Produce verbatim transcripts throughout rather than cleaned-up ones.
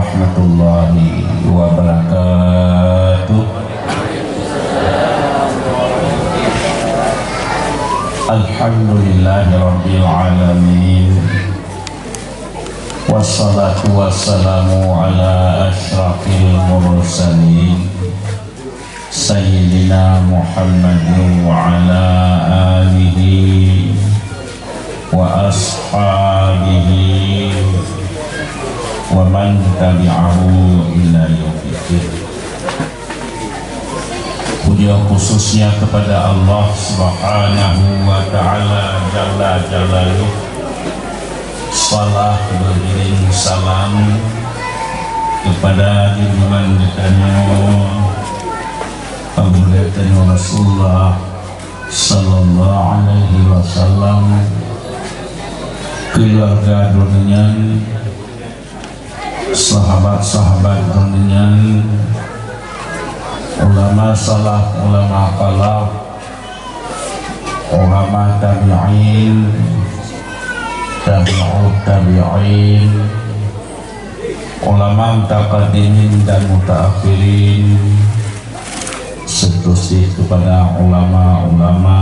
Warahmatullahi wabarakatuh. Alhamdulillahirabbil alamin. Wassalatu wassalamu ala asyrafil mursalin, Sayyidina Muhammadin wa ala alihi wa ashabihi wa man tabi'ahu ila yaumiddin. Puja khususnya kepada Allah Subhanahu wa Ta'ala Jalla Jalaluh. Salat beriring salam kepada junjungan geutanyoe, Baginda geutanyoe Rasulullah sallallahu alaihi wasallam, keluarga droeneuh nyan, sahabat-sahabat droeneuh nyan, ulama salaf, ulama khalaf, ulama tabi'in, tabi'ut tabi'in, ulama mutaqaddimin dan mutaakhirin, seterusnya kepada ulama-ulama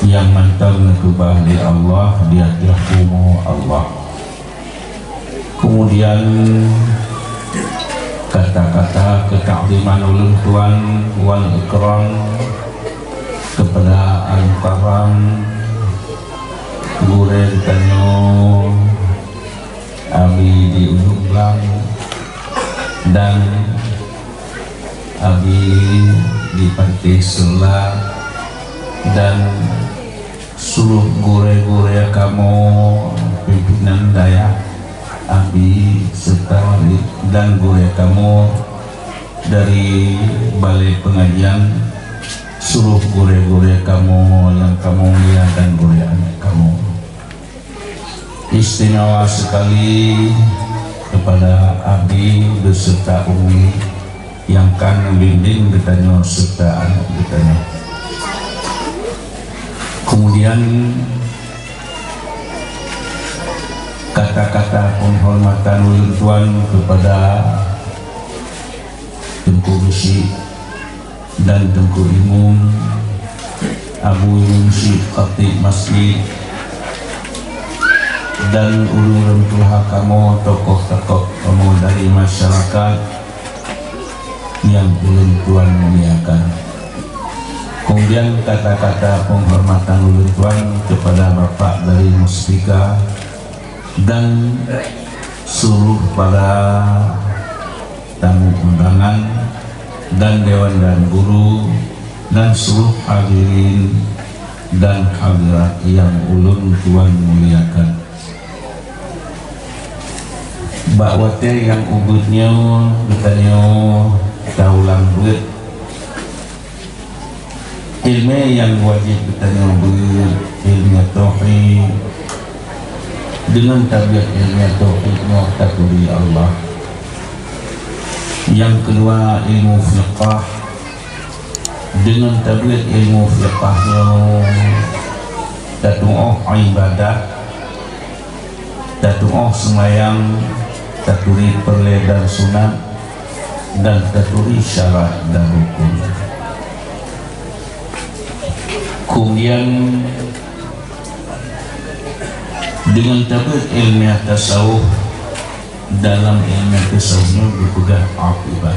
nyang mantong neukeubah lé Allah di ateueh bumoe Allah. Keumudian, kata-kata keutakziman ulôn tuan wal ikram keupada Al-Mukarram, gurée geutanyoe, Abi di Ujong Blang, dan Abi di Panté Seula, dan seluruh gurée-gurée kamoe, pimpinan dayah, Abi, serta dan gurée kamoe dari balai pengajian, seluruh gurée-gurée kamoe nyang kamoe mulia dan gurée aneuk kamoe. Istimewa sekali kepada Abi beserta Umi nyang ka neubimbéng geutanyoe serta aneuk geutanyoe. Kemudian, kata-kata penghormatan ulôn tuan kepada Teungku Geuchik dan Teungku Imum, Abu Imum Syik, Khatib Masjid, dan ulôn-ulôn tuha kamoe, tokoh-tokoh kamoe dari masyarakat nyang ulôn tuan muliakan. Kemudian kata-kata penghormatan ulôn tuan kepada Bapak dari Muspika dan seluruh para tamu undangan dan dewan dan guru dan seluruh hadirin dan hadirat nyang ulôn tuan muliakan. Bak watée nyang ubit nyoe geutanyoe taulang beuet iéleumé nyang wajéb geutanyoe beuet, iéleumé tauhid. Deungon tabeuet iéleumé tauhid nyoe taturi Allah. Nyang keudua, ilmu fiqah. Deungon tabeuet ilmu fiqah nyoe tatuoh ibadah, tatuoh seumayang, taturi peureulée dan sunat, dan taturi syarat dan rukun. Kemudian, deungon tabeuet iéleumé tasawuf, dalam iéleumé tasawuf nyoe geupeugah akibat.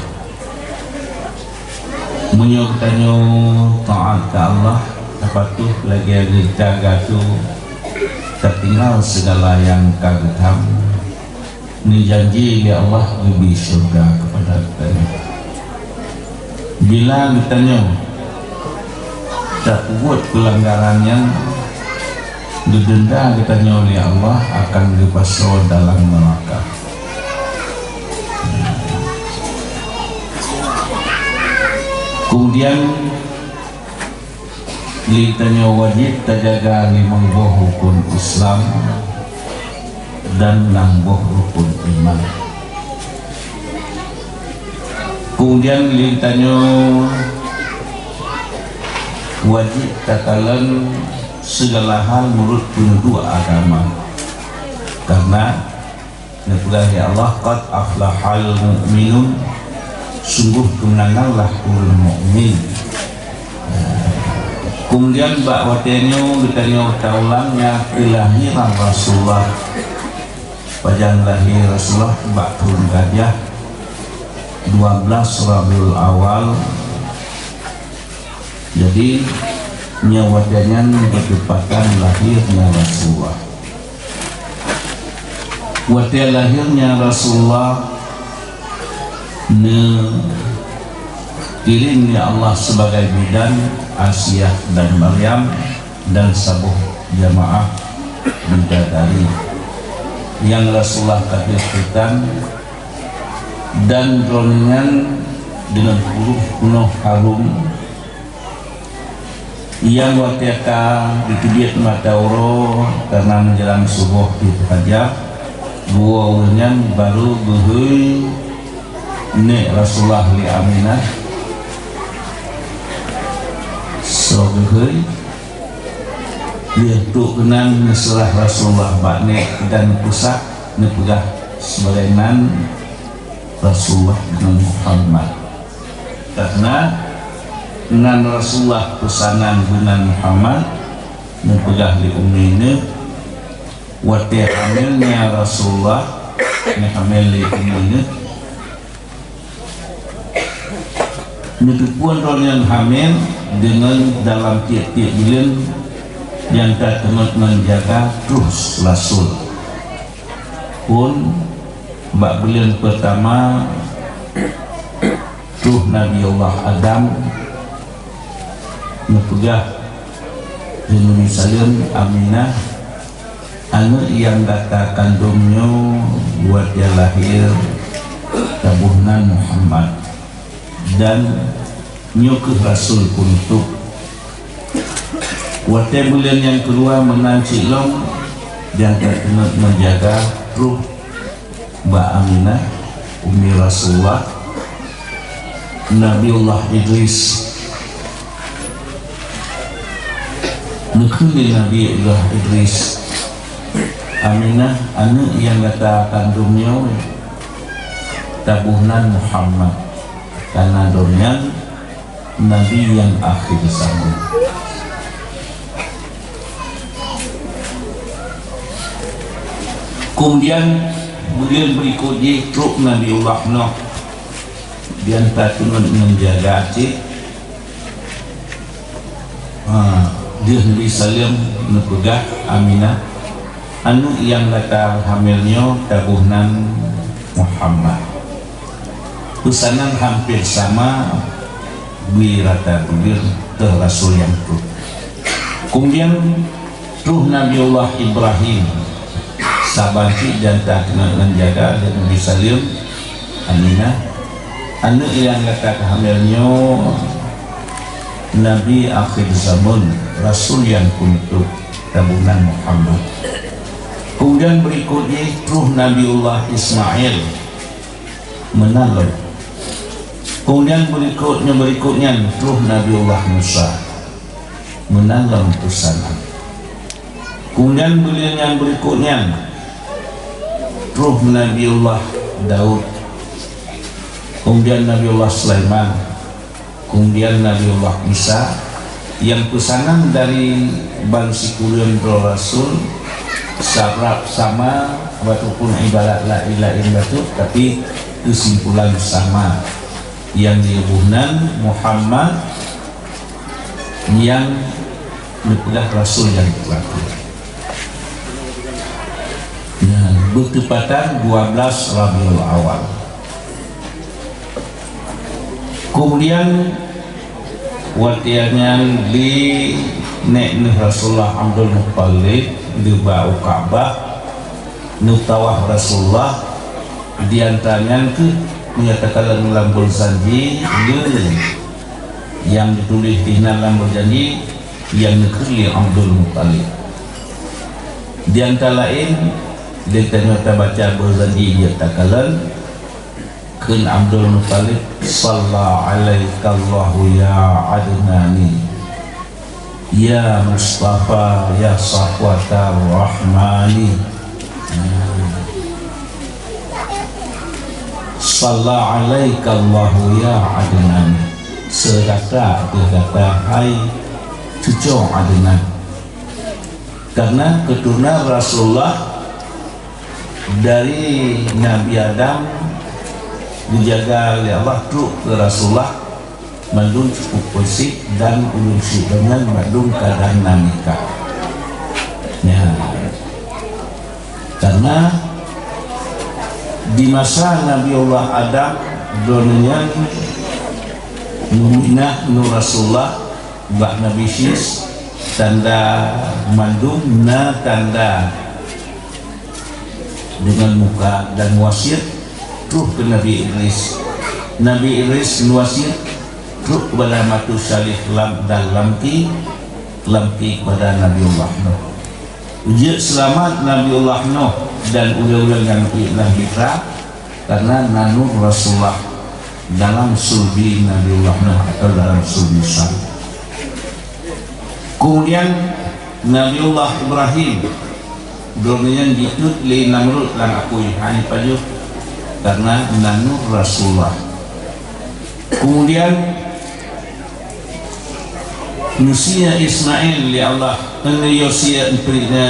Meunyoe geutanyoe taát keu Allah, tapatuh lagée geuta gatoe, tatinggai sigala nyang ka geutham, neujanji lé Allah geubri syeuruga keupada geutanyoe. Bila geutanyoe tapeubuet peulanggaran nyan, geudenda geutanyoe lé Allah akan geupasoe dalam neuraka. Kemudian, geutanyoe wajéb tajaga limong boh rukun Islam dan nam boh rukun iman. Kemudian, geutanyoe wajéb takalon sigala hal meunurot peuneudok agama, karna Neupeugah, "Ya Allah, qad aflahal mu'minun, sungguh keumeunanganlah ureuëng mukmin." Keumudian bak watée nyoe geutanyoe taulang nyang keulahiran Rasulullah. Pajan lahé Rasulullah? Bak thon gajah, dua belas Rabiul Awal. Jadi, nyoe watée nyan beuteupatan lahé Rasulullah. Watée lahé Rasulullah, neukirém lé Allah sibagai bidan Asiah dan Maryam dan saboh jamaah bidadari nyang Rasulullah ka teuh keutan, dan droeneuh nyan deungon puluh peunoh harôm. Nyang watée ka geuteubiet mata uroe, kareuna meujalan suboh di Hajar, dua ureuëng nyan barô geuhôi nék Rasulullah lé Aminah. Soe geuhôi? Lheueh trok keunan neuseurah Rasulullah bak nék dan pusat, neupeugah sibagai nan Rasulullah deungon Muhammad. Kareuna nan Rasulullah peusanan beunan Muhammad, neupeugah lé umi neuh, watée hamilnya Rasulullah, neuhamil lé umi neuh, neuteupeue droeneuh hamil deungon dalam tieb-tieb buleuen nyang ka teungeut ngon jaga troh rasul. Phon bak buleuen peurtama troh Nabi Allah Adam, neupeugah lé Nabi saleuem, "Aminah, aneuëk nyang gata kandong nyoe watée lahé taboh nan Muhammad, dan nyoe kheueh rasul keuneuk." Watée buleuen nyang keudua meunan cit lom, nyang ka teungeut meujaga troh bak Aminah, umi Rasulullah, Nabiullah Idris. Neukheun lé Nabiullah Idris, "Aminah, aneuëk nyang gata kandong nyoe taboh nan Muhammad, kareuna droeneuh nyan nabi nyang akhé zaman." Keumudian buleuen beurikot jih trok Nabiullah Nuh, nyang ka teungeut ngon jaga cit. Ha, lheueh Nabi saleuem neupeugah, "Aminah, aneuëk nyang gata hamil nyoe taboh nan Muhammad." Peusanan hampir sama, bri rata buleuen, teuh rasul nyang trok. Keumudian troh Nabiullah Ibrahim, saban cit nyang ka teungeut ngon jaga lé Nabi saleuem, "Aminah, aneuëk nyang gata kahamil nyoe nabi akhé zaman, rasul nyang keuneuk trok, taboh nan Muhammad." Keumudian beurikot jih troh Nabiullah Ismail, meunan lom. Keumudian beurikot nyan, beurikot nyan troh Nabiullah Musa, meunan lom peusanan. Keumudian buleuen nyang beurikot nyan troh Nabiullah Daud, keumudian Nabiullah Sulaiman, keumudian Nabiullah Isa, nyang peusanan dari ban sikureueng droe rasul, sabab sama ataupun ibarat laén-laén bacut, tapi keusimpulan sama, nyang geuboh nan Muhammad, nyang neupeugah rasul nyang teurakhier. Nah, beuteupatan dua belas Rabiul Awal. Keumudian, watée nyan lé nék neuh Rasulullah Abdul Muttalib geuba u Ka'bah, neutawaf Rasulullah, di antara nyan kheueh nyang takalon lam beurjanji, le nyang geutuléh dinan lam beurjanji, nyang neukheun lé Abdul Muttalib. Di antara laén, lé tanyoe tabaca beurjanji nyang takalon, kheun Abdul Muttalib, "Shalla 'alaikallahu ya Adnani, ya Mustafa, ya Safwatar Rahmani." Nah. Shalla alaikallahu ya Adnan. Seugata ateueh gata, hai cucoe Adnan. Karena keuturunan Rasulullah dari Nabi Adam dijaga lé Allah trok keu Rasulullah, mandum cukup bersih dan ulôn syik deungon mandum keadaan na nikah. Ya. Karena di masa Nabiullah Adam, droeneuh nyan Muminah ngon Rasulullah bak Nabi Syis, tanda mandum na tanda deungon muka dan wasiet trok keu Nabi Idris. Nabi Idris neuwasiet trok keupada Matusalih lam, dan lamki, lamki keupada Nabiullah Nuh. Jeuet seulamat Nabiullah Nuh dan ureuëng-ureuëng nyang iék lam mitra, karena na nur Rasulullah dalam sulbi Nabiullah Nuh atau dalam sulbi Sam. Kemudian Nabiullah Ibrahim, droeneuh nyan jiteuet lé Namrud lam apui, hana jipajoh, karena na nur Rasulullah. Kemudian neusie Ismail lé Allah, neusie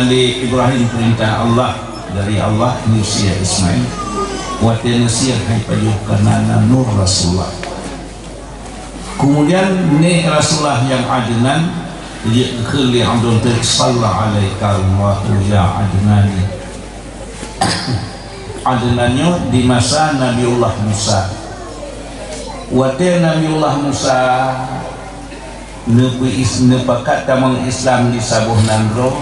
lé Ibrahim, perintah Allah, dari Allah neusie Ismail. Watée neusie hana jipajoh karena na nur Rasulullah. Kemudian nek Rasulullah nyang Adnan, jeuet keu lé Abdul Muttalib, "Shalla alaika Allahu ya Adnani." Adnan nyoe di masa Nabiullah Musa. Watée Nabiullah Musa neupeu-, neupakat tamong Islam di saboh nanggroe,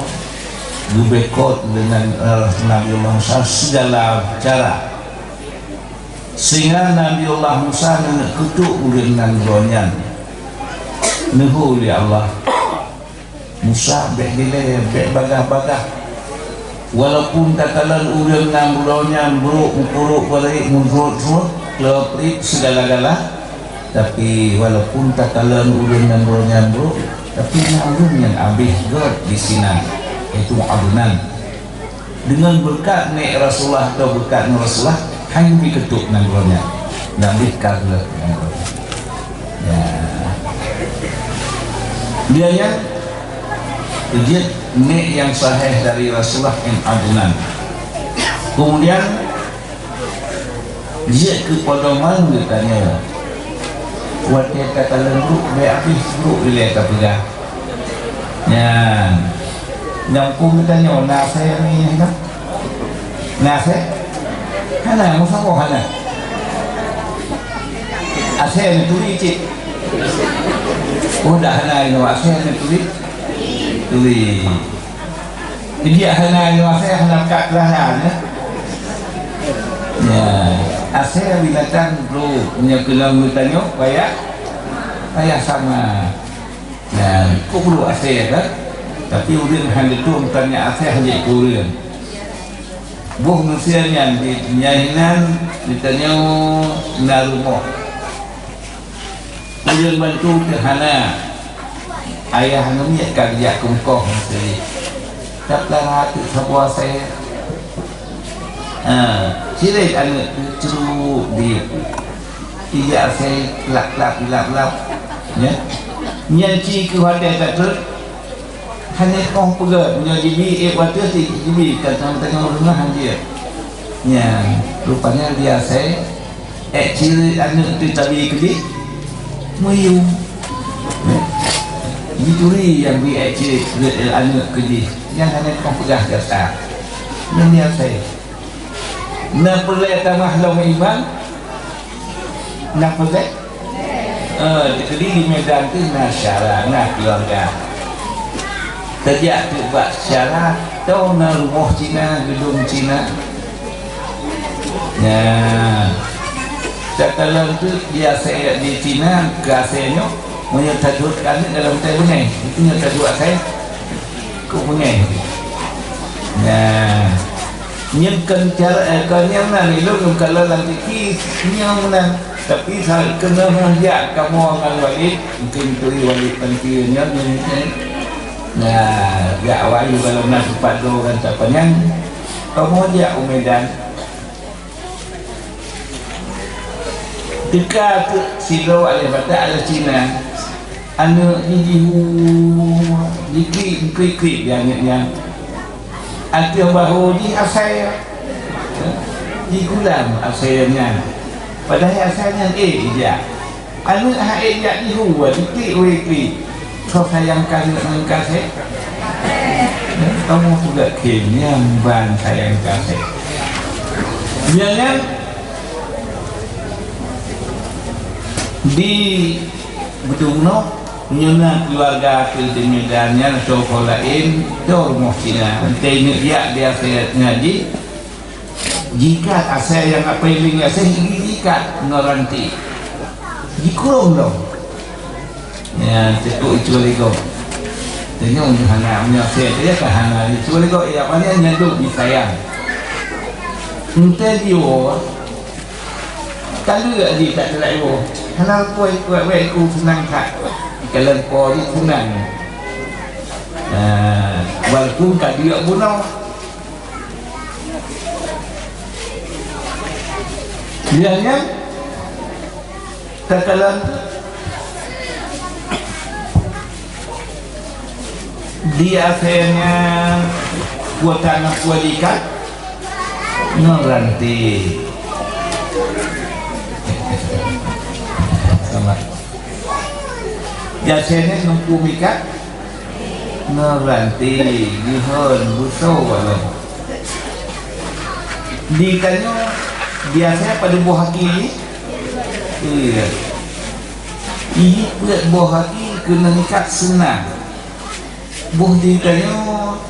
geubekot deungon, eh, Nabiullah Musa sigala cara. Sehingga Nabiullah Musa neuneuk keutok ureuëng nanggroe nyan. Neuhôi lé Allah, "Musa, bék dilée, bék bagah-bagah. Walaupun takalon ureuëng nanggroe nyan brok, meukurok, beureuek, meurot-rot, klop-klip, sigala-gala, tapi walaupun takalon ureuëng nanggroe nyan brok, tapi na ureuëng nyang habéh göt disinan, yaitu Adnan." Deungon beureukat nek Rasulullah atau beureukat ngon Rasulullah, hana jikeutok nanggroe nyan. Nabi ka geulet nanggroe nyan. Ya. Dia nyan, jeuet nek nyang sahih dari Rasulullah in Adnan. Kemudian, jeuet keu pedoman geutanyoe. Watée takalon brok, bék habéh brok ilée tapeugah. Nyan. Nyang keu geutanyoe na asée nyoe, na? Na asée? Hana, meusaboh hana. Asée neuturi cit. Oh, dah hana inoe asée neuturi. Turi. Jadi hana inoe asée hana peugah keulahan, ya. Ya, asée binatang tu, meunyoe keu lôn geutanyoe payah, payah sama. Nah, kok perlu asée kan? Tapi ureuëng hana tueng tanya asée hana keu ureuëng. Boh manusia nyan di nyan inan geutanyoe na rumoh. Ureuëng bantu teuh hana. Ayah ngon miet ka geujak keu mukoh meuseujid. Tapi lam até saboh asée. Ha, cirét aneuëk teuh cruek di ija asée lap-lap, lap-lap. Ya. Nyan ci keu watée tatrok. Hana koh peugét, meunyoe jibi ék watée cit jibi, ka teuntèe ureuëng hana jeuet. Nyan, rupanya di asée, ék cirét aneuëk teuh tabi keudeh, meuyuem. Jituri nyang bi ék cirét aneuëk keudeh, nyan hana koh peugah gata. Nyan di asée. Na peureulée tamah lom iman? Na peureulée? Eh, jadi di Medan tu na syara, na keluarga. Tajak tu bak syara, tu na rumoh Cina, gedong Cina. Nah, takalon tu biasa di Cina, ke asée nyoe, meunyoe taduek kami dalam teh beungai, itu nyoe taduek asée. Kok beungéh. Nah, nyan kon cara, eh, kon nyang nan ilôn lôn kalon lam tiki nyang nan. Tapi sa-, keuneuk jak kamoe ngon Walid, mungkin turi Walid Panti nyan, nyan, nyan. Nah, jak awai kalau na tempat do kan tak panyang. Kamoe jak u Medan. Teuka teuk sidroe aléh Batak, aléh Cina. Aneuk jih jihu, jiklik-klik-klik di aneuk nyan. Ateueh bahô jih asai, jigulam asai nyan. Padahai asai nyan ék ijak. Aneuk han ék jak jihu, jiklik wée klik. Soe sayang keu aneuk ngon kasét? Kamoe peugah kheun nyang ban sayang kasét. Nyan, nyan di Beudôh bunoe, meunyoe na keuluwarga keu di Medan nyan, atau kon laén, dua rumoh Cina. Enteuk neuk jak biasa ngaji, jikat asai nyang apui ling asai, jikat ngon ranté. Jikurong dong. Ya, cukôp icu lego. Tanyong hana, meunyoe asai dia ka hana, icu lego, ya, paling nyadok disayang. Enteuk jiwoe, Taleuek jih that teulak iwoe. Hana pue kuat wée ku seunang that. Kalon po jih seunang. Ah, walaupun ka diok bunoe. Dia nyan takalon di asai nyan kuat tanah kuat ikan. Ngon ranté. Sama. Biasanya nungku mikat ngon ranté, gihon, buso, walau. Di tanyoe biasanya pada boh aki ni. Iya. Ini peuet boh aki kena mikat senang. Boh di tanyoe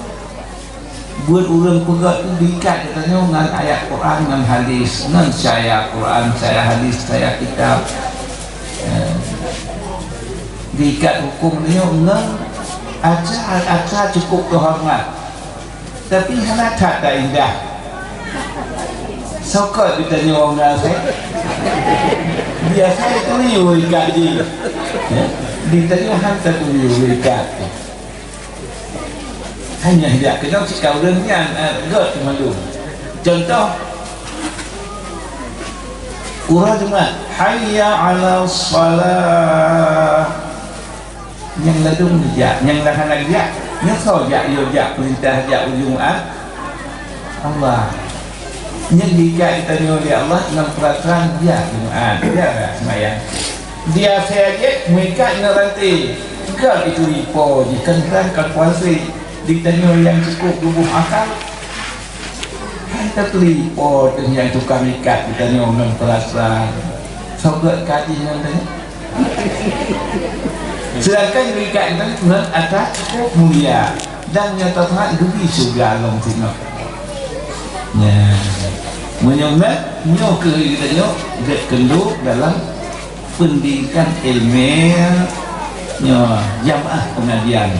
Buet ureuëng peugah tu diikat geutanyoe ngon ayat Quran, ngon hadis, ngon cahya Quran, cahya hadis, cahya kitab. Eh, diikat huköm tanyoe ngon atra, atra cukup teuhoreumat. Tapi hana that indah. Sokot geutanyoe ngon asai. Biasa itu liur ikat jih. Ya, ditanyoe han tatuliur ikat. Hanya jak keunong cit ka ureuëng nyan, eh, gét mandum. Contoh, uroe Jumat, "Hayya 'alas shalah." Nyang ladôm jak, nyang hana jak, nyoe soe jak, yo jak, peurintah jak u Jumat? Allah. Nyan diikat geutanyoe lé Allah ngon peurasaan jak Jumat, jak seumayang. Di asai jih meuikat ngon ranté, gét itu ipo jih, kan, kan, kan puasa. Di tanyoe nyang cukup tuboh akal, hai taturi ipo teuh nyang tukang ikat geutanyoe ngon peurasaan. Soe gét ka jih ngon tanyoe? Sedangkan meuikat nyan ngon atra cukup mulia dan nyata that geubri syeuruga lom singoh. Nya, meunyoe meunan, nyoe keuh geutanyoe gét keuneuk dalam pendidikan ilmiah, nyoe jamaah pengajian.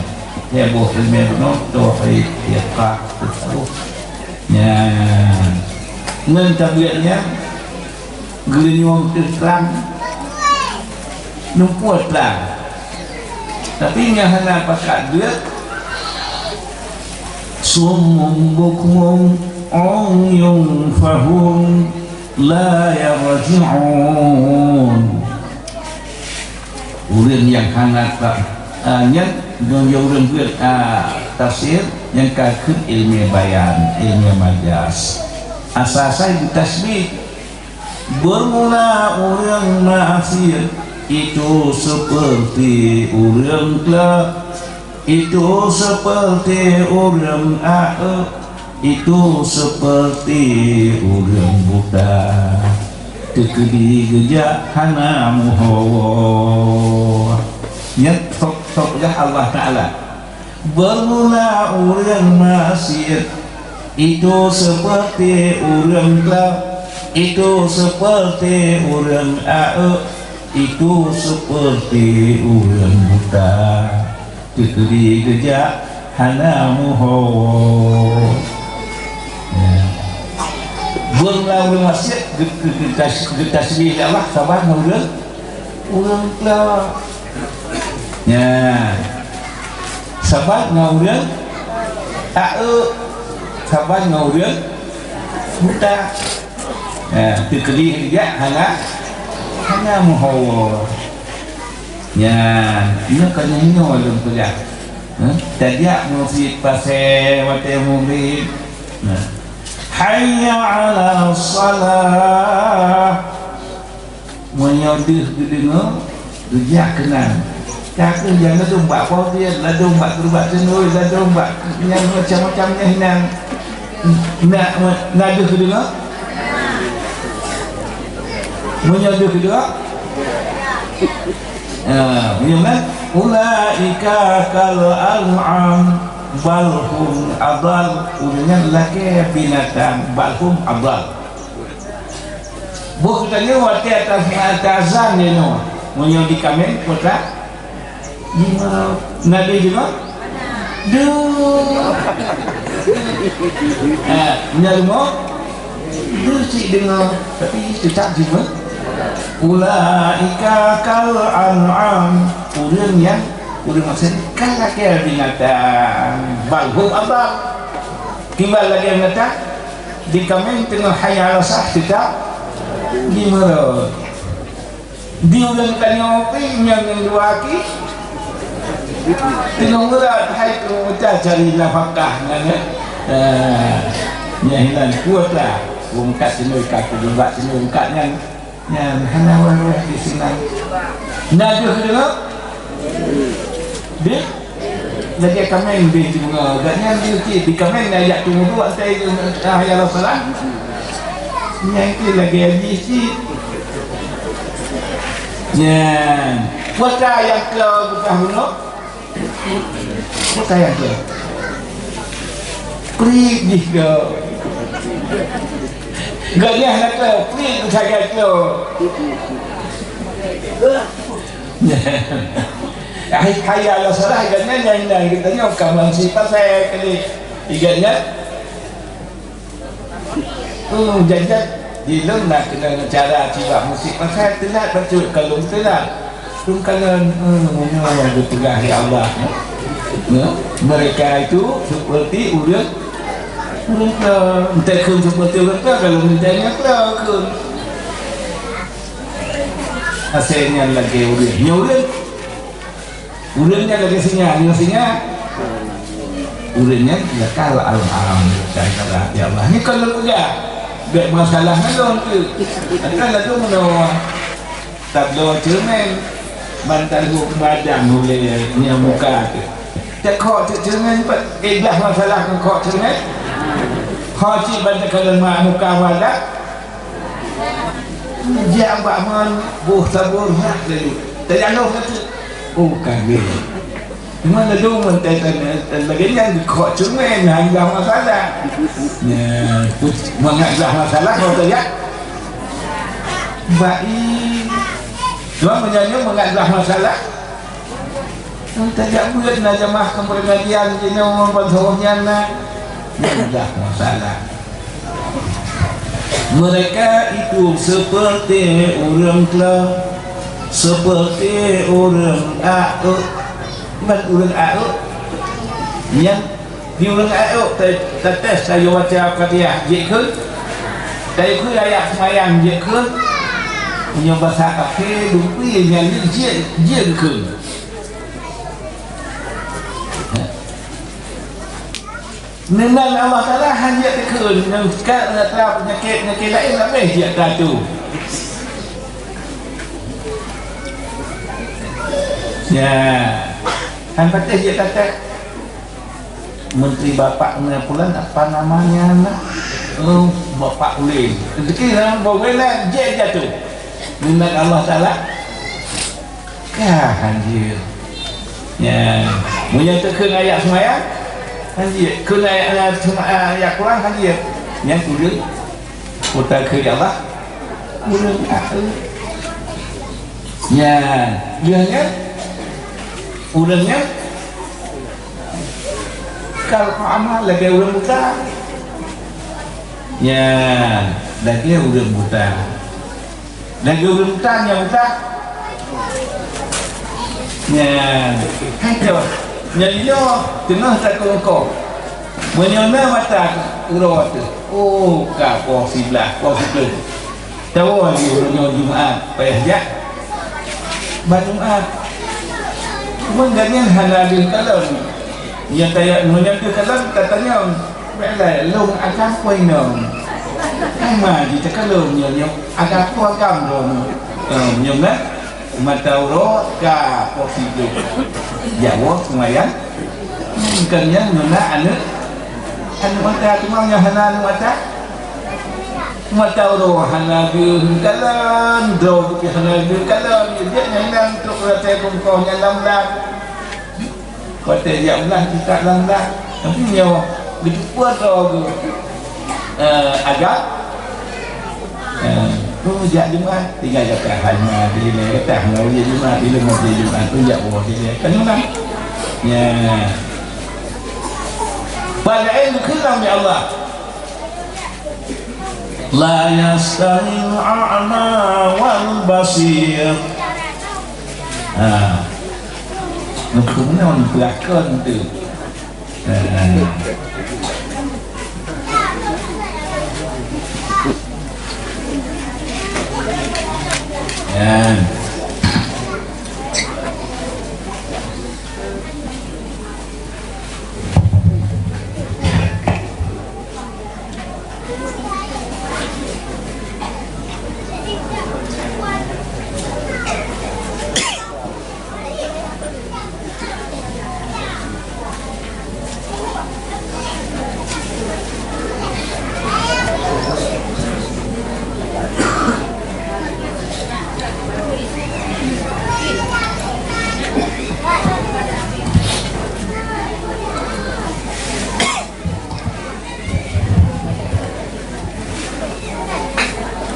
Lhèe boh ilmiah bunoe, tauhid, fiqah, tasawuf. Nya, ngon tabiat nyan, Geulinyueng teuh trang, numpue trang. Tapi nyang hana pakat deuek, "Summun bukmun umyun fahum la yarji'un." Ureuëng nyang hana ta-, ah, nyan, nyoe ureuëng buet, ah, tafsir nyang ka kheun ilmu bayan, ilmu majaz. Asa sai geutasbih. Bermula ureuëng maksiet, itu seperti ureuëng kla, itu seperti ureuëng ae, itu seperti ureuëng buta. Teukeudi geujak hana meuhawa. Nyan sok-sok gah Allah Taala. Bermula ureuëng maksiet, itu seperti ureuëng kla, itu seperti ureuëng ae, itu seperti ureuëng buta. Teukeudi geujak hana meuhawa. Ya. Bermula ureuëng maksiet, geu-, geu-, geutas-, geutasbih lé Allah saban ngon ureuëng, ureuëng kla. Ya. Saban ngon ureuëng ae, saban ngon ureuëng buta. Ya, teukeudi geujak hana, Hana meuhawa. Nyan, nyoe ka nyoe lôn peugah. Hah? Tajak meusit pasé watée murit. Nah. Hayya 'alas shalah. Meunyoe deuh geudeungoe, geujak keunan. Ka kheueh nyang ladôm bak pom pien, ladôm bak keureubat teunôi, ladôm bak nyang macam-macam nyan hinan. Na, na deuh geudeungoe? Meunyoe deuh geudeungoe? Ah, meunyoe kan? Ulaika kal an'am, bal hum adal. Ureuëng nyan lakée binatang, bal hum adal. Boh geutanyoe watée ata-, ata azan nyoe, meunyoe di kaméng, peue ta? Di meurot. Nabi deungoe? Deuh. Eh, meunyoe deungoe? Deuh cit deungoe, tapi teutap jimeurot. Ulaika kal an'am. Ureuëng nyang, ureuëng maksud, ka lagée binatang. Bal hum adal. Kiban lagée binatang? Di kaméng teungoh hayya 'alas shalah, teutap jimeurot. Di ureuëng tanyoe pih nyang dua aki. Teungoh meurat hai tu, ta cari nafakah nyan, eh. Ah, nyan hinan kuota. Ungkat sinoe ka, kubumbak sinoe ungkat nyan. Nyan hana wah-wah di sinan. Na deuh deungoe? Deuh? Lagée kaméng deuh deungoe. Gobnyan deuh cit di kaméng na jak teumuduk asai, ah, ya Rasulullah. Nyan keuh lagée jih cit. Nyan. Peue ta nyang keu beukah bunoe? Peue ta nyang keu? Prit jih keu. Gobnyan na keu, prit sagai keu. Hai, hayya 'alas shalah, gobnyan nyang, nyang geutanyoe ka meusi pasai kali. Gobnyan, hmm, jajak di lôn na keuneuk cara cibak musik pasai teulat bacut ka lôn teulat. Lôn kalon, hmm, meunyoe nyang geupeugah lé Allah, ya. Mereka itu seperti ureuëng, ureuëng keu, entah keu seperti ureuëng keu, kalau minta nyang keu, keu. Asai nyan lagée ureuëng. Nyoe ureuëng. Ureuëng nyan lagée singa, nyoe singa. Ureuëng nyan lakal an'am, lakal ya Allah. Nyoe kon lôn peugah. Bék masalah ngon lôn tu. Kan laju meunoe. Tabloe ceureumen. Ban taluek madang ulée nyoe muka tu. Teukok ceureumen, eh, dah masalah ngon kok ceureumen. Ho cit ban takalon ma-, muka malam. Jak bak mon, boh sabon, hah, lalu. Tajak lom kata, "Oh, kagée." Cuma lalu, lagée nyan geukok ceureumen, hana masalah. Nyan, mangat dah masalah, kalau tajak. Baik. Cuma meunyoe mangat dah masalah, Nyang tajak buet na jamaah keupeurangkatan jinoe ngon bansaboh nyan na. Nyan dah masalah. Mereka itu seperti ureuëng klo, seperti ureuëng aeuk. Ban ureuëng aeuk. Nyan di ureuëng aeuk ta-, tates tayue baca Fatihah jeuet kheun. Tayue kheun ayat seumayang jeuet kheun. Meunyoe basa kafé, dupi nyan jeuet, jeuet kheun. Meunan Allah Taala hana jeuet kheun, nyang ka na tra peunyakét-peunyakét laén leubeh jeuet tatu. Ya. Han patéh jeuet tatu. Menteri bapak na pulan apa namanya na? Oh, bapak ulin. Rezeki dalam bawa jeuet jatu. Meunan Allah Taala. Ka hanjeuet. Ya, meunyoe teukheun ayat seumayang, hanjeuet. Kheun ayat, ayat sema-, ayat Quran, hanjeuet. Nyan ureuëng, peue takheun Allah, ureuëng akhé. Nyan, lheueh nyan, ureuëng nyan, kal a'ma lagée ureuëng buta. Nyan, lagée ureuëng buta. Lagée ureuëng buta nyang buta. Nyan. Hai tu. Nyan nyoe teungoh takongkong. Meunyoe na mata uroe tu. Oh, ka poh siblaih, poh siplôh. Tawoe lé uroe nyoe Jumat, payah jak. Bak Jumat. Cuma gobnyan hana deuh kalon. Nyang taya-, meunyoe deuh kalon, tatanyong, "Bèk lé, lôn agam peue inong?" Kan ma jiteukalon nyoe, nyoe agam peue agam droeneuh? Eh, nyoe kan? Mata uroe ka poh siplôh. Jak woe seumayang. Bukan nyan ngon aneuk. Aneuk mata, teuma nyang hana aneuk mata. Mata uroe hana geukalon, droe pih hana geukalon. Jeuet nyan inan trok rata bungkôh nyan lam blang. Watèe jak blang, teuka lam blang. Tapi nyoe geuteupeue droe geuh. Eh, agam. Eh, tu jak Jumat, tinggai gata hana dilèe, gata hana dilèe Jumat, dilèe Jumat, tu jak buah dilèe. Kan nyoe. Ya. Padahai dikheun lé Allah. La yastawil a'ma wal basir. Ha. Nukun non pelakon tu.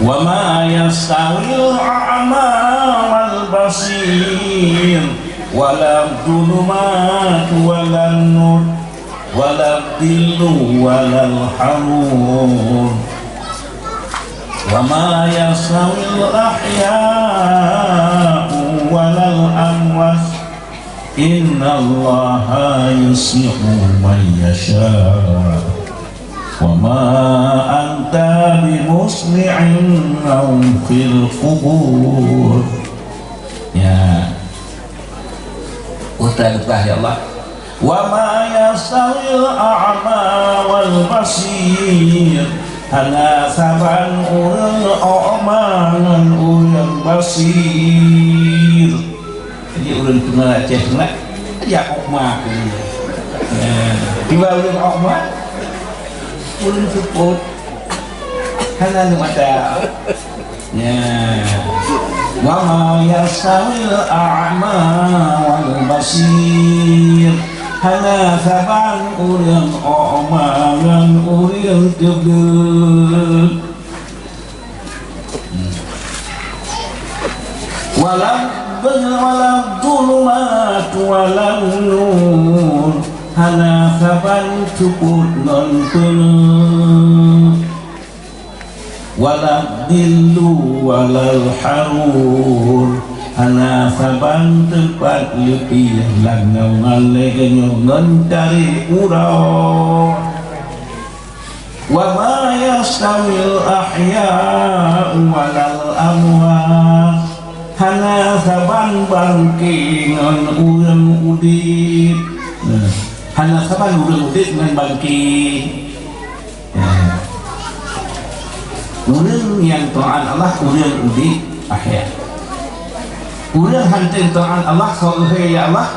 Wa ma yastawil a'ma wal basir, wala dhulumatu wala nur, wala dhillu wala harur. Wa ma yastawil ahya'u wala amwat. Innallaha yusmi'u man yasha. Wa ma anta bimusmi'in man fil qubur. Ya. Utai lepas, ya Allah. Wa ma yastawil a'ma wal basir. Hana saban ureueng ôk ma ngon ureueng basir. Jadi ureueng teungoh Aceh Teunak, ya ôk ma keu dia. Ya. Tiba ureueng ôk ma, ureueng seupôt, hana aneuk mata. Ya. Wa ma yastawil a'ma wal basir. Hana saban ureueng ôk ma ngon ureueng teubiet. Walam, walam dhulumat walam nur, hana saban seupôt ngon peuneuk. Walam dhillu walal harur, hana saban teumpat leupie lam naungan lagèe nyoe ngon tarek uroe. Wa ma yastawil ahya'u walal amwat. Hana saban bangke ngon ureueng udép. Nah, hana saban ureueng udép ngon bangke. Nah. Ureueng nyang taat Allah, ureueng udép, ahya. Ureueng hana taat Allah, soe geuhôi lé Allah,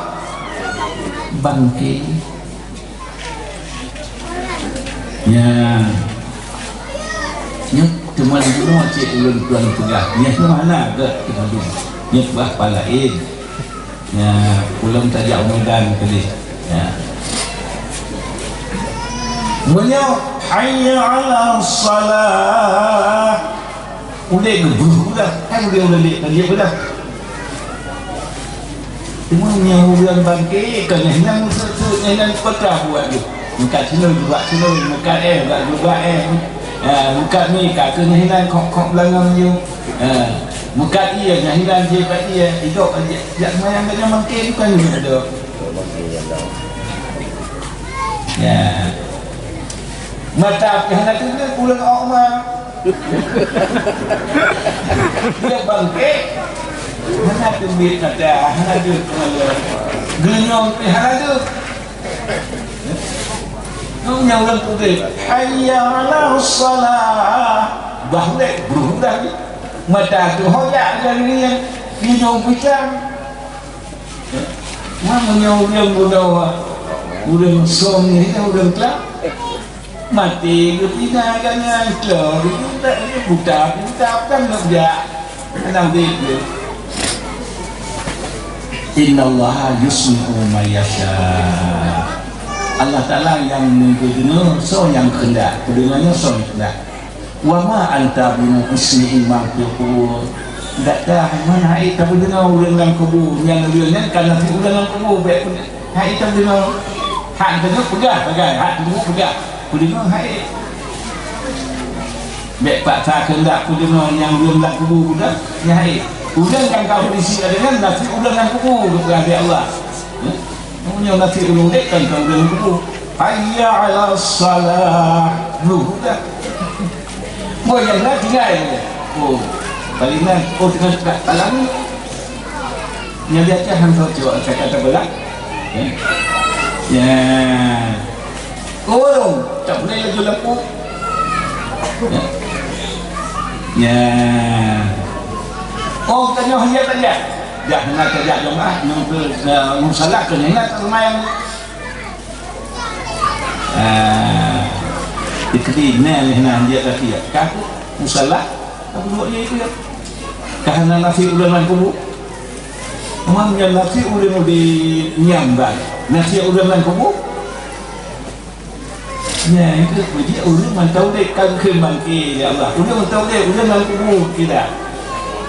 bangke. Nyan. Nyoe teuma bunoe cit ulôn tuan peugah. Nyoe hana gèt teuma. Nyoe bah palaén. Nyan, ulôn tajak u Medan keudéh. Nyan. Meunyoe hayya 'alas shalah. Ulèe geubrôh beulah, kan ulèe ulèe lé, kan lé beulah. Teuma nyang ureueng bangke, kan nyan seuôt-seuôt nyan peutra buat jih. Meukat sinoe jubak sinoe, meukat èh bak jubak èh. Ha, meukat mi ka keu nyan hinan khok-khok beulangong jih. Ha, meukat ié nyan hinan jih bak ié, idok jak seumayang ka nyan bangke bukan nyan idok. Ya. Mata pih hana teuneuk ulôn ôk ma. Dia bangkit, hana teubiet mata, hana teubiet kepala. Geunyong pih hana teuh. Nyoe nyang ureueng putih, "Hayya 'alas shalah." Bah lé, bruh dah. Mata teuh ho jak lagèe nyan, geunyong pih tam. Meunyoe ureueng bunoe, ureueng som nyan ureueng klam. Maté geupinah gobnyan, clok geupeugah buta, buta kan neuk jak. Hana udép lé. "Innallaha yusmi'u man yasya." Allah Taala nyang meudeudeungoe soe nyang keuheundak, peudeungoe nyoe soe nyang keuheundak. "Wa ma anta bimusmi'in man fil qubur." Gata hana hana ék tapeudeungoe ureueng lam kubu, nyang ureueng nyan ka na ureueng lam kubu, bèk peudeungoe. Hai, teudeungoe, hak teudeungoe peugah sagai, hak teudeungoe peugah. Peudeungoe hai. Bèk paksa keuheundak peudeungoe nyang ureueng lam kubu peugah, nyan hai. Ureueng nyang ka beurisi adonan, nasib ureueng lam kubu geupeugah lé Allah. Hmm? Meunyoe nasib ureueng udép kan, kan ureueng lam kubu. "Hayya 'alas shalah." Duh, dah. Boh nyang na tinggai. Oh, paling na. Oh, teuka, teuka, palang. Nyang biasa han teucok kata-kata beurang. Ya. Ya. Ureueng, tak boleh laju lampu. Ya. Ya. Oh, tanyong hanya saja. Dah na tajak jemaah, nunggu, eh, musalah ke nina tak lumayan. Ah, dikeudi na lé na dia kaki. Ka aku musalah, aku duduk je itu ya. Ka hana nasib ureueng lam kubu. Meunyoe nasib ureueng udép nyang ban, nasib ureueng lam kubu. Nyan keuh peujeuet ureueng mantong udép ka geukheun bangké, ya Allah. Ureueng mantong udép, ureueng lam kubu kira.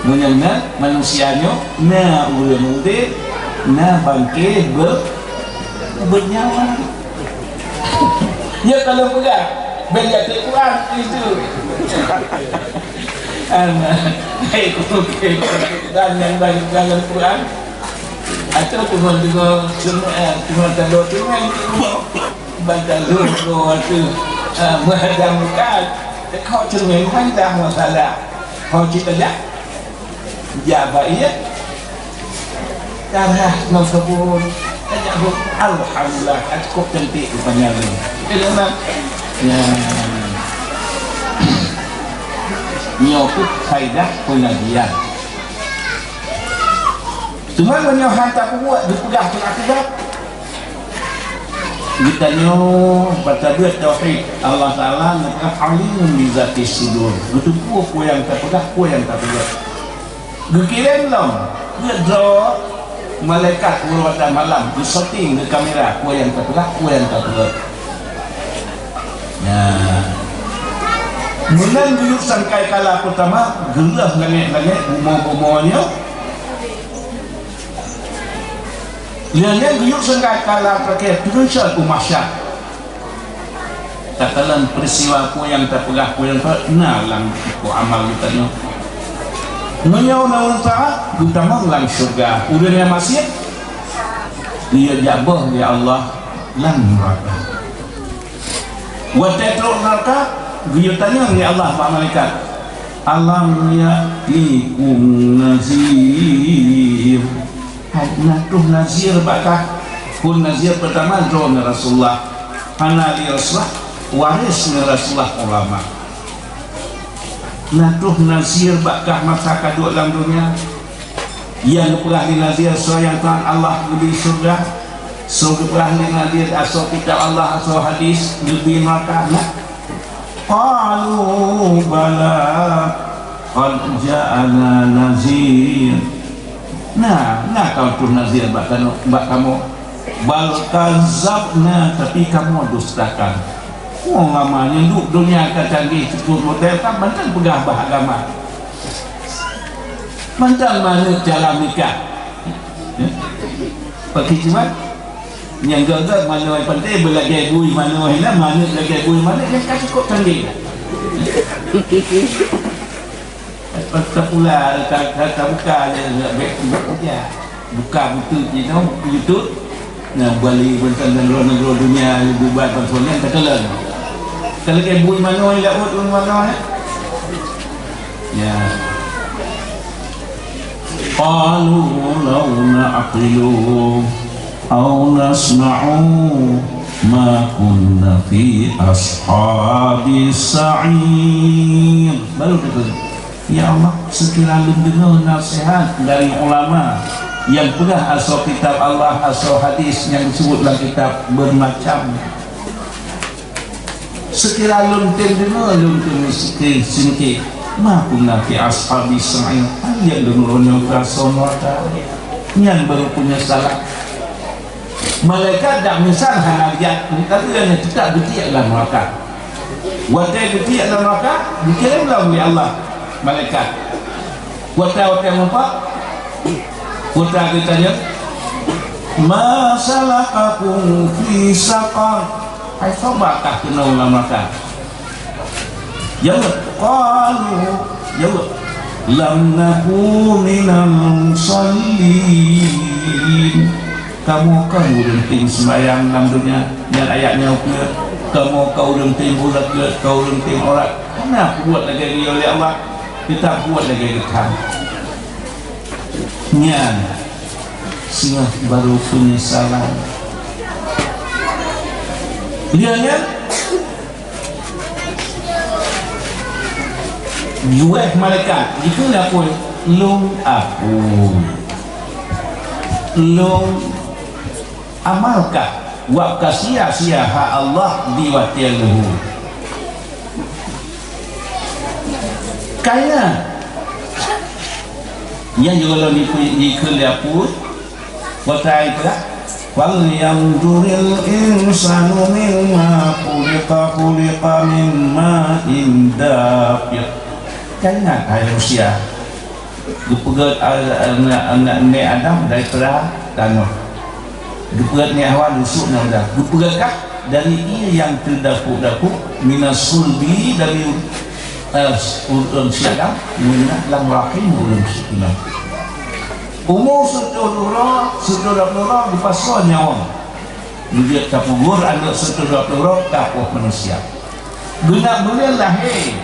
Meunyoe na manusia nyoe, na ureueng udép, na bangké ber-, beunyawa. Nyoe kalau peugah, bèk jak Quran itu. Ana, hai kuke, dan nyang dalam Quran. Atau teungoh-teungoh, teungoh, eh, teungoh talo teungoh. Bantal lôn droe teuh, ah, meuhadang muka. Teuka ceureueng, hana masalah. Ho cit tajak. Jak bak ié. Darah ngon sabon. Tajak bu-, alhamdulillah, ka cukôp cantik rupanya lôn. Ilmu. Ya. Nyoe keuh faedah pengajian. Cuma meunyoe hana tapeubuet, geupeugah keu akibat. Geutanyoe bak tabeuet tauhid, Allah Taala geupeugah alimun bizatis sudur. Geuteupeue peue nyang tapeugah, peue nyang tapeubuet. Geukirém lom, geuet droe malaikat uroe watèe malam, geusyuting, geukamera, peue nyang tapeugah, peue nyang tapeubuet. Nah. Meunan geuyue sangkai kala peutama, geulheueh langèt-langèt, bumoe-bumoe nyoe. Lheueh nyan geuyue sangkai kala teurakèe, teugeuseuôt u mahsyar. Takalon peuristiwa peue nyang tapeugah, peue nyang ta-, na lam buku amal geutanyoe. Meunyoe na ureueng taat, geutamong lam syeuruga. Ureueng nyang maksiet, geuyue jak boh lé Allah lam neuraka. Watèe trok neuraka, geuyue tanyong lé Allah bak malaikat, "Alam ya'tikum nazir?" Hai, na troh nazir bak kah? Phon nazir peutama droeneuh Rasulullah. Hana lé Rasulullah, waréh ngon Rasulullah ulama. Na troh nazir bak kah masa ka duek lam donya? Nyang geupeugah lé nazir, soe nyang taat Allah geubri syeuruga, soe geupeugah lé nazir, asoe kitab Allah, asoe hadis, geubri neuraka, na? Qalu bala qad ja'ana nazir. Na, na ka troh nazir bak kano-, bak kamoe. Bal kazabna, tapi kamoe dustakan. Oh, lama nyan duek donya ka canggih, cukup model kan, mantong peugah bah agama. Mantong manut cara nikah. Eh? Pakai cuman? Nyang gagah manoe pantai beulagèe bui manoe, na manut lagèe bui manok, nyan ka cukup canggih. Tapula, ta-, ta-, tabuka je, bèk, bèk buka. Buka buku jinoe, YouTube. Nah, bali bansa nanggroe-nanggroe dunia, bubai bansa nyan takalon. Ka lagèe bui manoe, laôt bui manoe, eh? Ya. Qalu law na'qilu aw nasma'u ma kunna fi ashabis sa'ir. Baru kata, "Ya Allah, seukira lôn deungoe naseuhat dari ulama nyang peugah asoe kitab Allah, asoe hadis nyang disebut lam kitab beumacam." Seukira lôn tem deungoe, lôn tem singke-singke, ma kunna fi ashabis sa'ir, hana lôn uroe nyoe keu asoe neuraka. Nyan baru peunyesalan. Malaikat dak meunyeusal hana jak, tapi nyan teutap geutiek lam neuraka. Watèe geutiek lam neuraka, geukirém lom lé Allah malaikat. Watèe-watèe meupat, watèe geutanyong, "Ma salakakum fi saqar?" Hai soe ba kah keunoe lam neuraka? Jaweueb, qalu, jaweueb, "Lam naku minal musallin." Kamoe kon ureueng teueng seumayang lam donya, nyan ayat nyoe peuet. Kamoe kon ureueng teueng buet, kon ureueng teueng urat. Hana peubuet lagèe geuyue lé Allah, teutap buet lagèe geutanyoe. Nyan singoh baru peunyesalan. Lheueh nyan, jiwoe malaikat, jikheun lé apui, "Lôn apui, lôn amalkah wak ka sia-sia hak Allah di watèe luhu?" Kaya. Nyan juga lom jikheun lé apui, Watèe peugah, "Falyanzuril insanu mimma khuliqa, khuliqa mimma in dafiq." Ingat, hai manusia, geupeugèt a-, a-, aneuëk, aneuëk Adam daripada tanoh. Geupeugèt Hawa, lusuek nyan udah. Geupeugèt kah dari ié nyang teudapuk-dapuk, minas sulbi, dari, eh, ureueng si Adam, minal lam rahim ureueng si Adam. Umu seutoh uroe, seutoh dua ploh uroe geupasoe nyawöng. Meujeuet tapeugur aneuëk seutoh dua ploh uroe, tapoh manusia. Geunap buleuen lahé.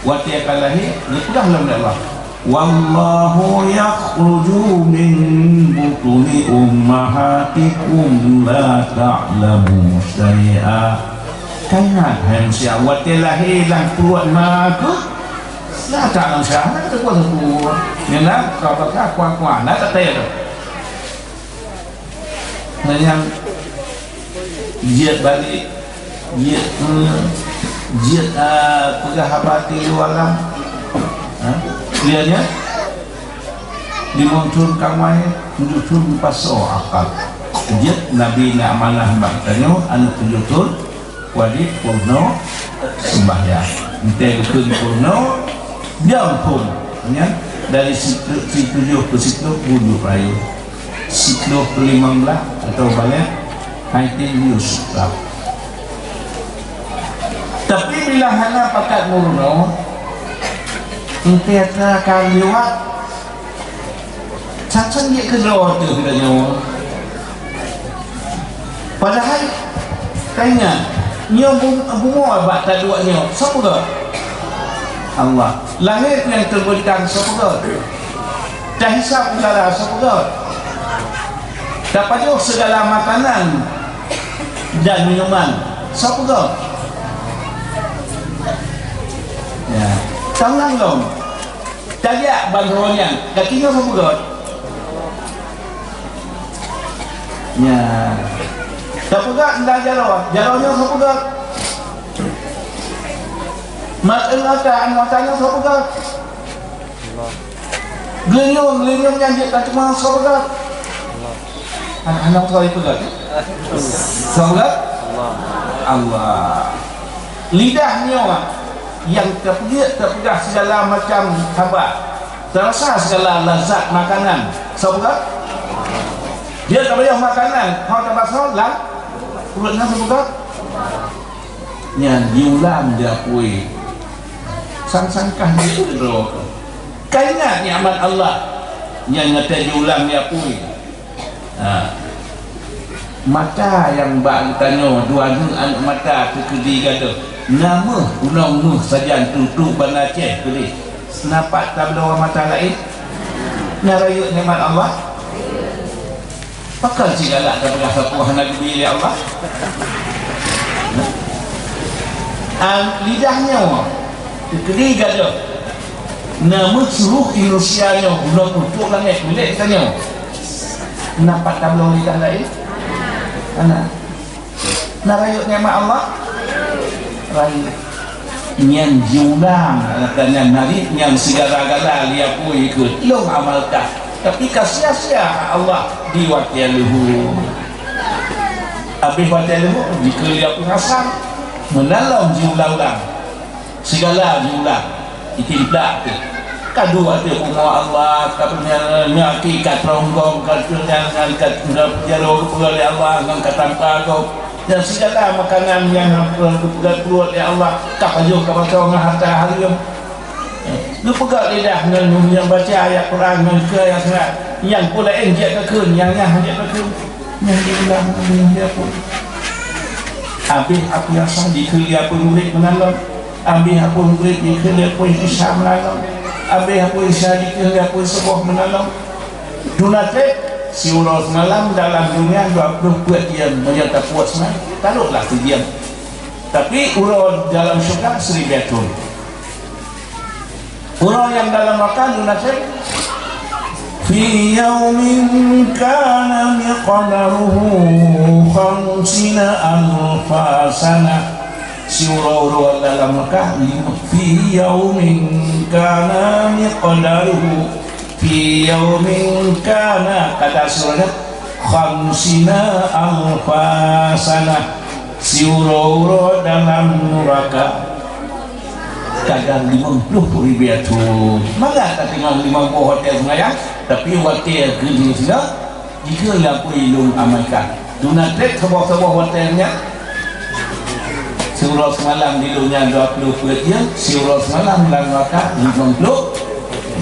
Watèe ka lahé, geupeugah lom lé Allah, "Wallahu yakhluqu min butuni ummahatikum la ta'lamu syai'a." Ka ingat, hai manusia, watèe lahé lam pruet ma keuh, na that manusia, na teupeue-teupeue. Nyan na, ka baka kuah-kuah, na that teupeue. Nyan nyang jeuet balek, jeuet, eh, jeuet, eh, peugah haba tilu alam. Ha? Lian nyan, limong thon ka meuwayah, tujoh thon geupasoe akal. Jeuet Nabi na amanah bak tanyoe, aneuëk tujoh thon, wajéb peurunoe seumbahyang. Enteuk geukheun peurunoe, diam phon. Nyan, dari situ-, situjoh keu situ bujuk rayeuk. Siplôh keu limong blaih atau balek, hai tem yus. Tapi bila hana pakat meurunoe, enteuk ka liwat, Sang-sang jeuet keudroe teuh geutanyoe. Padahai, taingat, nyoe bum-, bumoe bak taduek nyoe, soe peugöt? Allah. Langét nyang teubentang, soe peugöt? Tahisab udara, soe peugöt? Tapajoh sigala makanan dan minuman, soe peugöt? Ya. Tanyong lom. Tajak ban droe nyan, gaki nyoe soe peugöt? Nyan. Tapeugah nda jaroe, jaroe nyoe soe peugöt? Mat-, mata, mata nyoe soe peugöt? Geulinyueng, geulinyueng nyan jeuet ka teuma soe peugöt? Hana, hana soe jipeugöt. Soe peugöt? Allah. Lidah nyoe nyang tapeugöt, tapeugah sigala macam haba, tarasa sigala lazat makanan. Soe peugöt? Dia tabayoh makanan, hana tabasoe lam pruet nyan, soe peugöt? Nyan jiulang di apui. Sang-sang kah jeuet keudroe. Ka ingat nikmat Allah nyang gata jiulang di apui. Ha. Mata nyang bak geutanyoe, dua nyoe aneuk mata teukeudi gadoh. Na méuh, unong méuh sajan tutoe Banda Aceh keudeh. Na pat tabloe mata laén? Na rayeuk nikmat Allah? Pakon sigalak tapeugah sapeue hana geubri lé Allah? Ah, lidah nyoe teukeudi gadôh. Na méuh seuluruh Indonesia nyoe, bunoe peutrok langét milék geutanyoe. Na pat tabloe lidah laén? Hana. Na rayeuk nikmat Allah? Rayeuk. Nyan jiulang, gata nyan narit nyan sigala-gala lé apui keu lôn amalkan. Tapi ka sia-sia hak Allah di watée leuhô. Abéh watée leuhô, jikheun lé apui rasa, meunan lom jiulang-ulang. Sigala jiulang, itimplak teuh. Ka duek teuh bumoe Allah, ka peunyang-, nyang akhé ka tronggong, ka peunyang-, ka, ka peujaroe geupeugah lé Allah ngon ka tampa gob. Dan sigala makanan nyang hana geupeugah pruet lé Allah, ka pajoh ka pasoe ngon hareuta hareuem. Geupeugah lidah ngon nyang baca ayat Quran ngon keu ayat surat. Nyang peue laén jeuet ka kheun, nyang nyan hana jeuet ka kheun. Nyang diulang, nyang diapui. Abéh apui rasa dikheun lé apui murit meunan lom. Abéh apui murit dikheun lé apui Isa meunan lom. Abéh apui Isa dikheun lé apui suboh meunan lom. Duna treb, siuroe seumalam dalam donya dua ploh peuet jeuem, meunyoe tapuet seunang, tarôhlah sijeum. Tapi uroe dalam syeuruga siribèe thon. Uroe nyang dalam makan duna treb. Fi yaumin kana miqdaruhu khamsina alfa sanah. Siuroe-uroe dalam Makkah, lima, fi yaumin kana miqdaruhu, fi yaumin kana, kada surah, khamsina alfa sanah. Siuroe-uroe dalam nuraka, kadang limong ploh ribèe thon. Mangat tateungoh limong ploh watèe seumayang, tapi watèe keu jih singoh, jikheun lé apui lôn amalkan. Duna treb saboh-saboh watèe nyan. Siuroe seumalam di donya dua ploh peuet jeuem, siuroe seumalam lam nuraka limong ploh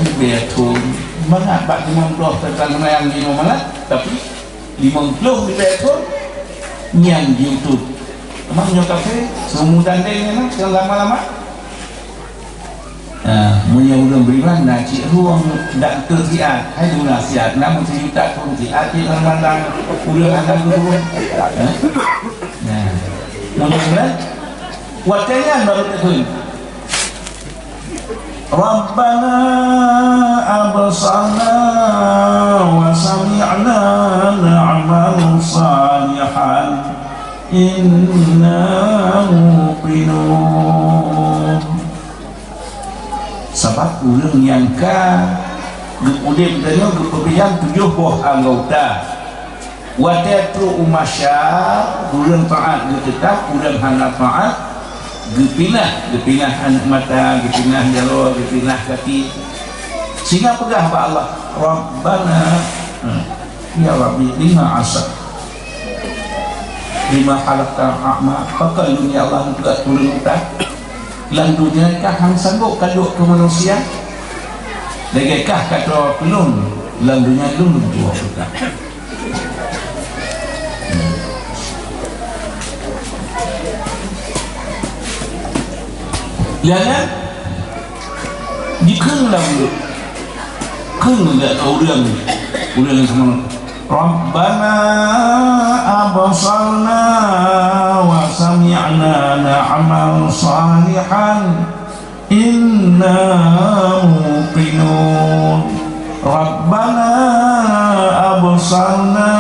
ribèe thon. Mangat bak limong ploh teuntang seumayang jinoe mangat, tapi limong ploh ribèe thon nyan jiutus. Memang nyoe kafé, seumu tandeng nyan, lama-lama. Ah, meunyoe ureueng beriman na cit rueng dak teusiat, hai guna siat, na meusijuta pun siat cit mandang ureueng hana geurueng. Eh? Nah, meunyoe ureueng, watèe nyan baru teukheun. Rabbana absarna wa sami'na na'mal salihan inna muqinun. Sabab ureueng nyang ka geuudeb tanyoe geupeubiyang tujoh boh anggota. Watèe trok u mahsyar, ureueng taat geuteutap, ureueng hana taat geupinah, geupinah aneuk mata, geupinah jaroe, geupinah kaki. Sehingga peugah bak Allah, "Rabbana," hmm, "Ya Rabbi, lima asar, lima khalaqta a'ma," pakon lôn ya Allah, peugah tuleueng utak. Lam donya kah hana sanggob ka duek keu manusia? Lagèe kah ka droe keu lôn, lam donya lôn lôn tuwoe keu kah. Lheuh nyan, jikheun lam, kheun lé ureueng, ureueng nyang sama. Rabbana absarna wa sami'na na'mal salihan inna muqinun. Rabbana absarna,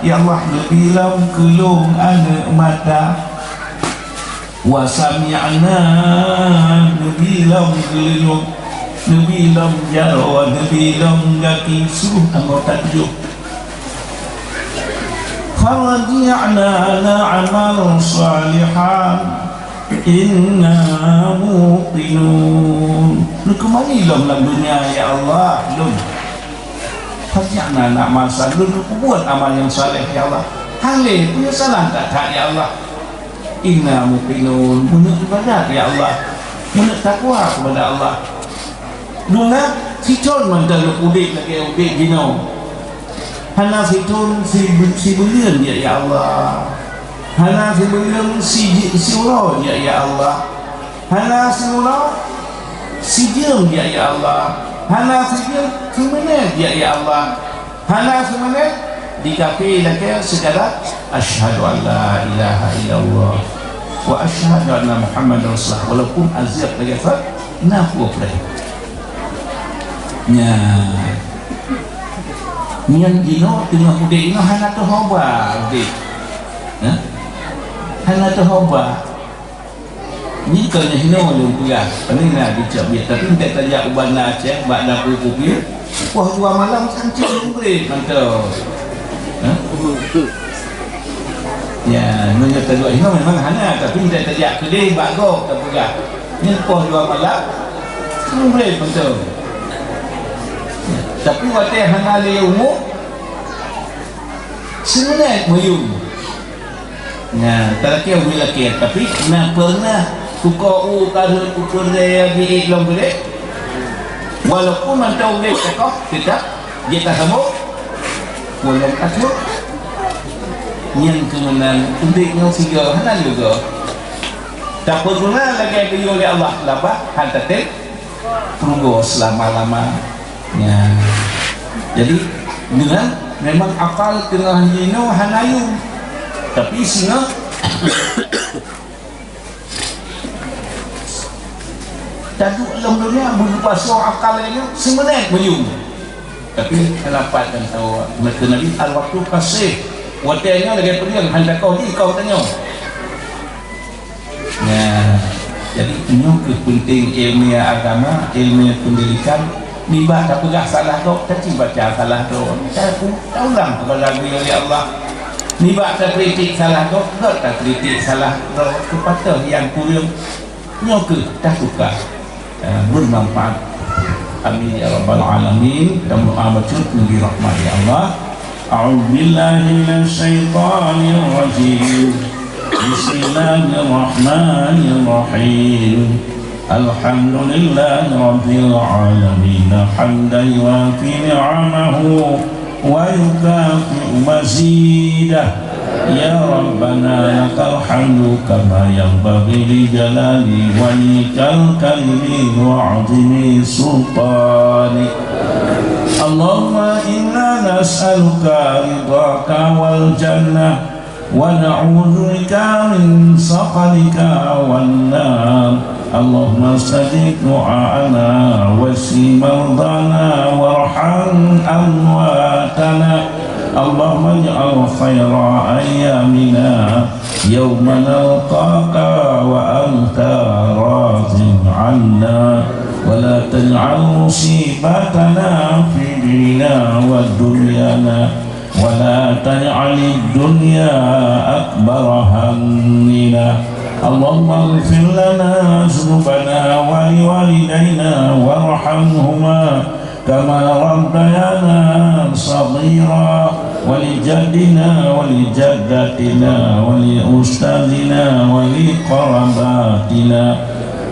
ya Allah, neubi lom keu lôn aneuk mata. Wa sami'na, neubi lom keu lôn, neubi lom jaroe, neubi lom gaki, seluruh anggota tujoh. Farji'na na'mal salihan inna muqinun. Neukeumali lom lam donya, ya Allah, lôn. Farji'na na'mal salihan, lôn peubuet amal nyang saleh, ya Allah. Hana lé, penyesalan that-that, ya Allah. Inna muqinun, meuneuk ibadat, ya Allah. Meuneuk takwa keupada Allah. Duna sithon mantong udeb lagèe udeb jinoe. Hana sithon si-, sibuleuen, ya, ya Allah. Hana sibuleuen si-, siuroe, ya, ya Allah. Hana siuroe sijeuem, ya, ya Allah. Hana sijeuem siminét, ya, ya Allah. Hana siminét, di kafé lakée sekadar, "Asyhadu an la ilaha illallah wa asyhadu anna Muhammadar Rasulullah." Walaupun azab lagée sa-, na peue preh. Nya. Nyan jinoe teungoh udeb inoe hana teuhoba udeb. Hah? Hana teuhoba. Nyan kon nyang hinoe lôn peugah. Pane na dicok biet, tapi enteuk tajak u Banda Aceh, bak dapu kupi, poh dua malam sancang mugreb mantong. Hah? Ya, meunyoe taduek hinoe memang hana, tapi enteuk tajak keudeh bak gob tapeugah. Nyan poh dua malam, mugreb mantong. Tapi watée hana lé umu, siminét meuyum. Nah, talakée umu lakée, tapi na pernah tuko u kareueng ukeue lé di lom geude. Walaupun mantong udeb takoh, tetap jeuet tasambong. Ulôn atur. Nyan keunan udeb nyoe sigoe hana leugoe. Tapeuguna lagée geuyue lé Allah, labah han tatem peurugoe seulama-lama. Ya. Jadi, dengan memang akal teungoh jinoe hana yum. Tapi singoh taduek lam dunia, meupasoe akal nyoe, siminét meuyum. Tapi, kenapa kan tahu, kata Nabi, "Al-waktu kasih." Watée nyoe lagée peudeueng, han takoh jih koh tanyoe. Nah, jadi nyoe keuh peunteng ilmiah agama, ilmiah pendidikan. Nibak tapeugah salah gob, taci baca salah droe. Ta-, taulang keubada geuyue lé Allah. Nibak takritik salah gob, gob takritik salah droe. Peue patéh nyang kureueng, nyoe keuh tatuka. Eh, bermanfaat. Amin ya rabbal alamin. Dan doa bacut nibak rahmat ya Allah. A'udzubillahi minasyaitonirrajim. Bismillahirrahmanirrahim. Alhamdulillahi rabbil alamin. Hamdan yuwafi ni'amahu wa yukafi'u mazidah. Ya Rabbana lakal hamdu kama yanbaghi li jalali wajhikal karimi wa azimi sultanik. Allahumma inna nas'aluka ridhaka wal jannah wa na'udzubika min sakhatika wan nar. Allahumma stajib du'aana washfi mardana warham amwatana. Allahumma ij'al khaira ayyamina yauma nalqaka wa anta radin anna, wa la taj'al musibatana fi dinina wa dunyana, wa la taj'alid dunya akbara hammina. Allahumma ighfir lana dzunubana wa liwalidaina warhamhuma kama rabbayana shaghira, wa li jaddina wa li jaddatina wa li ustadzina wa li qarabatina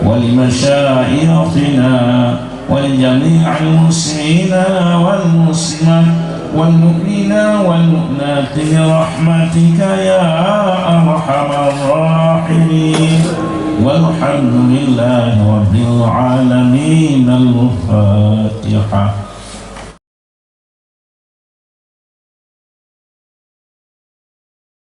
wa li masyaikhina wa li jami'il muslimina wal muslimat wal mu'minina wal mu'minati bi rahmatika ya arhamar rahimin. Walhamdulillahi rabbil alamin. Al-Fatihah.